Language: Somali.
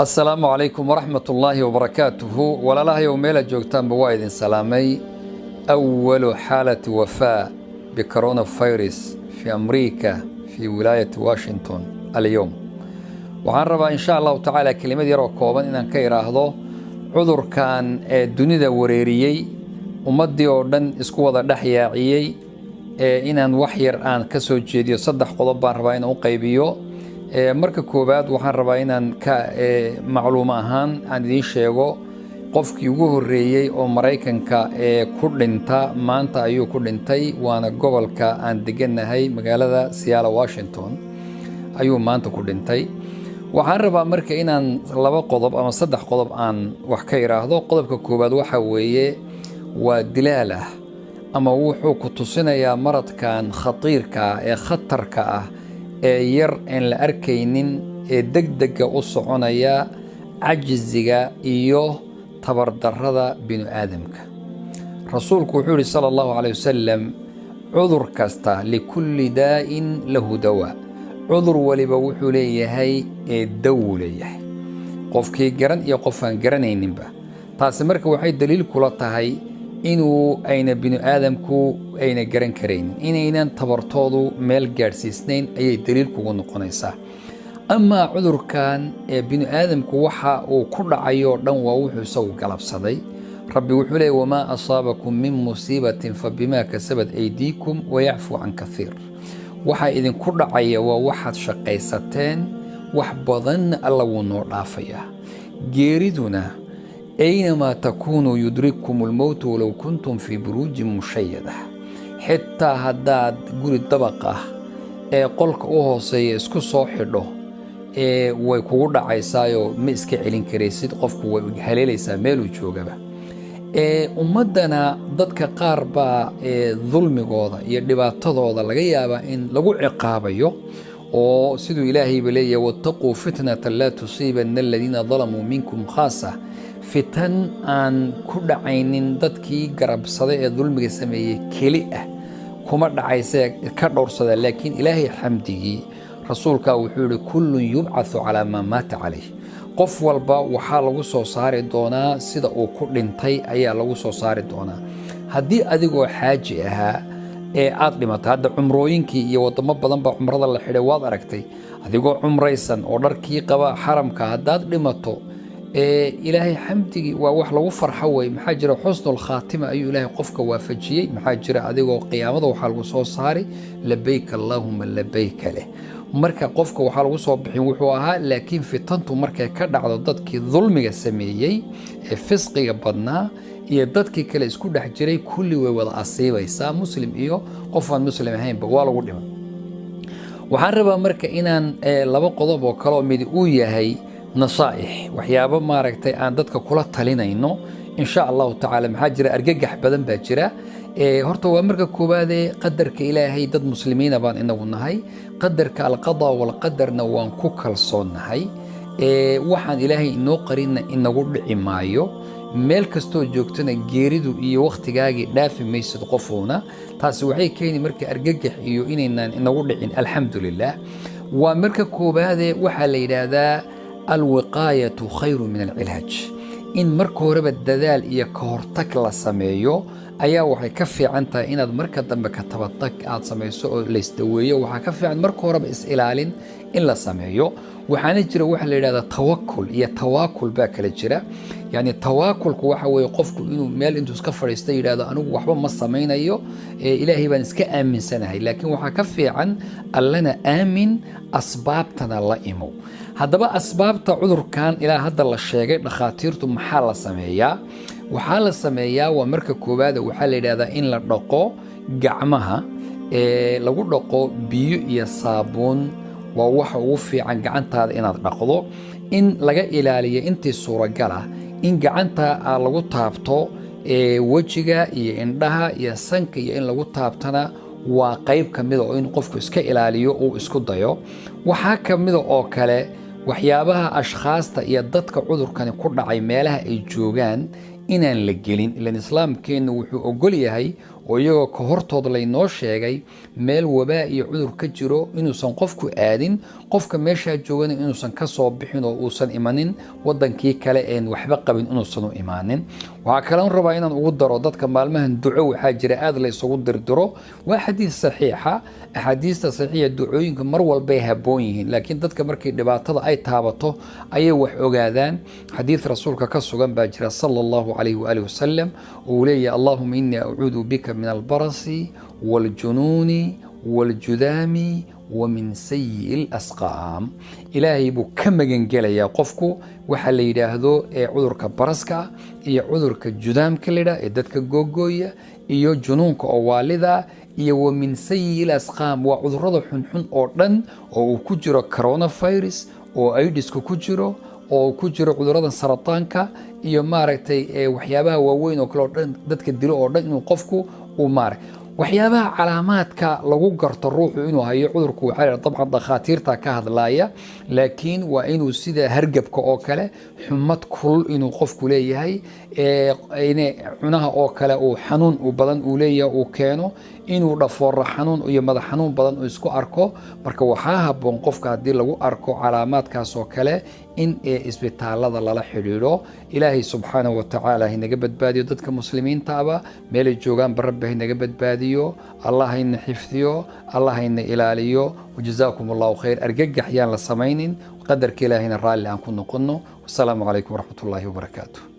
Asalaamu calaykum waraxmat ullaahi wabarakaatuhu. Walaalahayow, meelaad joogtaanba waa idin salaamay. أول حالة وفاة بكورونا فيروس في أمريكا في ولاية واشنطن اليوم. Waxaan rabaa, insha Allahu tacaala, kelimad yaroo kooban inaan ka idhaahdo cudurkan ee dunida wareeriyey, ummaddii oo dhan isku wada dhex yaaciyey, ee inaan wax yar aan ka soo jeediyo. Saddex qodob baan rabaa inaan u qaybiyo. Marka koowaad, waxaan rabaa inaan ka macluum ahaan aan idiin sheego qofkii ugu horreeyey oo Maraykanka ee ku dhinta maanta ayuu ku dhintay, waana gobolka aan degannahay, magaalada Seattle, Washington ayuu maanta ku dhintay. Waxaan rabaa marka inaan laba qodob ama saddex qodob aan wax ka idhaahdo. Qodobka koowaad waxa weeye, waa dilaal ah ama wuxuu ku tusinayaa maradkan khatiirka ah ee khatarka ah ee yar aan la arkaynin ee degdega u soconaya cajziga iyo tabardarrada binu aadamka. Rasuulku wuxuu yihi, sala Allahu caleyh wasalam, cudur kasta لكل داء له دواء, cudur waliba wuxuu leeyahay ee dawu leeyahay, qofkii garan iyo qof aan garanayninba. Taasi marka waxay daliil kula tahay inuu ayna binu aadamku ayna garan karaynin, inaynan tabartoodu meel gaadhsiisnayn ayay daliil kugu noqonaysaa. Amaa cudurkan ee binu aadamku waxa uu ku dhacayoo dhan waa wuxuu isagu galabsaday. Rabbi wuxuu leeyay: وما أصابكم من مصيبة فبما كسبت أيديكم ويعفو عن كثير. Waxaa idinku dhacaya waa waxaad shaqaysateen, wax badanna Alla wuu noo dhaafayaa. Geeriduna أينما تكونوا يدرككم الموت ولو كنتم في بروج مشيدة. Xitaa haddaad guri dabaq ah ee qolka u hooseeya isku soo xidho, ee way kugu dhacaysaayo, ma iska celin karaysid, qofku way haleelaysaa meeluu joogaba. Ee ummaddana dadka qaar baa ee dulmigooda iyo dhibaatadooda laga yaabaa in lagu ciqaabayo, oo siduu Ilaahayba leeyahay: واتقوا فتنة لا تصيبن الذين ظلموا منكم خاصة. Fitan aan ku dhacaynin dadkii garabsaday ee dulmiga sameeyey keli ah kuma dhacaysee, ka dhowrsada. Laakiin Ilaahay xamdigii, rasuulkaa wuxuu yihi: كل يبعث على ما مات عليه. Qof walba waxaa lagu soo saari doonaa sida uu ku dhintay ayaa lagu soo saari doonaa. Haddii adigoo xaaji ahaa ee aad dhimato, hadda cumrooyinkii iyo wadamo badan baa cumrada la xidhay, waad aragtay, adigoo cumraysan oo dharkii qaba xaramka haddaad dhimato, ee Ilaahay xamdigii, waa wax lagu farxo wey. Maxaa jira? Xusnul khaatima ayuu Ilaahay qofka waafajiyey. Maxaa jira? Adigoo qiyaamada waxaa lagu soo saari لبيك اللهم لبيك leh. Marka qofka waxaa lagu soo bixin wuxuu ahaa. Laakiin fitantu markay ka dhacdo dadkii dulmiga sameeyey ee fisqiga badnaa iyo dadkii kale isku dhex jiray, kulli way wada asiibaysaa, muslim iyo qof aan muslim ahaynba waa lagu dhima. Waxaan rabaa marka inaan laba qodob oo kaleoo mid uu yahay nasaa'ix, waxyaabo maaragtay aan dadka kula talinayno, insha Allahu tacaala. Maxaa jira? Argagax badan baa jira. Horta waa marka koowaadee, qadarka Ilaahay, dad muslimiina baan inagu nahay, qadarka القضاء والقدر na waan ku kalsoonnahay. Waxaan Ilaahay inoo qarinna inagu dhici maayo. Meel kastoo joogtana geeridu iyo wakhtigaagii dhaafi maysid qofuuna. Taasi waxay keeni marka argagax iyo inaynaan inagu dhicin, alxamdu lilah. Waa marka koowaadee, waxaa la yidhaahdaa: الوقاية خير من العلاج. In marka horeba dadaal iyo ka hortag la sameeyo ayaa waxay ka fiican tahay inaad marka dambe ka tabatag aad samayso oo laysdaweeyo. Waxaa ka fiican marka horeba is-ilaalin in la sameeyo. Waxaana jira waxa la yidhahdaa tawakul iyo tawaakul baa kala jira. Yani tawaakulku waxa weeye qofku inuu meel intuu iska fadhiista yidhahdo: "Anigu waxba ma samaynayo, Ilaahay baan iska aaminsanahay." Laakiin waxaa ka fiican: Allana aamin, asbaabtana la imow. Haddaba asbaabta cudurkan ilaa hadda la sheegay dhakhaatiirtu, maxaa la sameeyaa? Waxaa la sameeyaa, waa marka koowaada, waxaa la yidhahdaa in la dhaqo gacmaha, ee lagu dhaqo biyo iyo saabuun. Waa waxa ugu fiican gacantaada inaad dhaqdo. In laga ilaaliyo intii suuragal ah in gacanta lagu taabto wejiga iyo indhaha iyo sanka iyo in lagu taabtana waa qayb ka mida, oo in qofku iska ilaaliyo uu isku dayo. Waxaa ka mida oo kale waxyaabaha ashkhaasta iyo dadka cudurkani ku dhacay meelaha ay joogaan inaan la gelin, ilan Islaamkeennu wuxuu ogol yahay. Oo iyagoo ka hortood laynoo sheegay meel wabaa iyo cudur ka jiro inuusan qofku aadin, qofka meeshaa joogana inuusan ka soo bixin oo uusan imanin wadankii kale een waxba qabin inuusan u imaanin. Waxaa kaloon rabaa inaan ugu daro dadka maalmahan duco waxaa jira aada la isugu dirdiro. Waa xadiis saxiixa, axaadiista saxiixa ducooyinka mar walbay habboon yihiin, laakiin dadka markii dhibaatada ay taabato ayay wax ogaadaan. Xadiis rasuulka ka sugan baa jira sala Allahu calayhi waaalih wasalam uu leeyahay: "Allahuma innii acuudu bika min albarasi waaljunuuni waaljudaami wa min sayi'i alasqaam." Ilaahay buu ka magangelayaa qofku waxa la yidhaahdo ee cudurka baraska iyo cudurka judaamka la yidhaha ee dadka googooya iyo junuunka oo waalida iyo wa min sayi'i alasqaam, waa cudurrada xunxun oo dhan oo uu ku jiro coronavirus, oo aidiska ku jiro, oo ku jiro cudurrada sarataanka iyo maaragtay waxyaabaha waaweyn oo kale oo dhan dadka dilo oo dhan, inuu qofku uu maarag waxyaabaha calaamaadka lagu garto ruuxu inuu hayo cudurku. Waxaa la dabcan dhakhaatiirta ka hadlaaya, laakiin waa inuu sida hargabka oo kale xumad kulul inuu qofku leeyahay, in cunaha oo kale uu xanuun u badan uu leeyahay uu keeno, inuu dhafooro xanuun iyo madax xanuun badan uu isku arko. Marka waxaa habboon qofka haddii lagu arko calaamaadkaas oo kale in isbitaalada lala xidhiidho. Ilaahay subxaanahu watacaala haynaga badbaadiyo, dadka muslimiintaaba meelay joogaanba Rabbi haynaga badbaadiyo, Allah hayna xifdiyo, Allah hayna ilaaliyo. Wajazaakum Allahu khayr. Argagax yaan la samaynin, qadarka Ilaahayna raalli aan ku noqono. Wasalaamu calaykum waraxmat ullaahi wabarakaatu.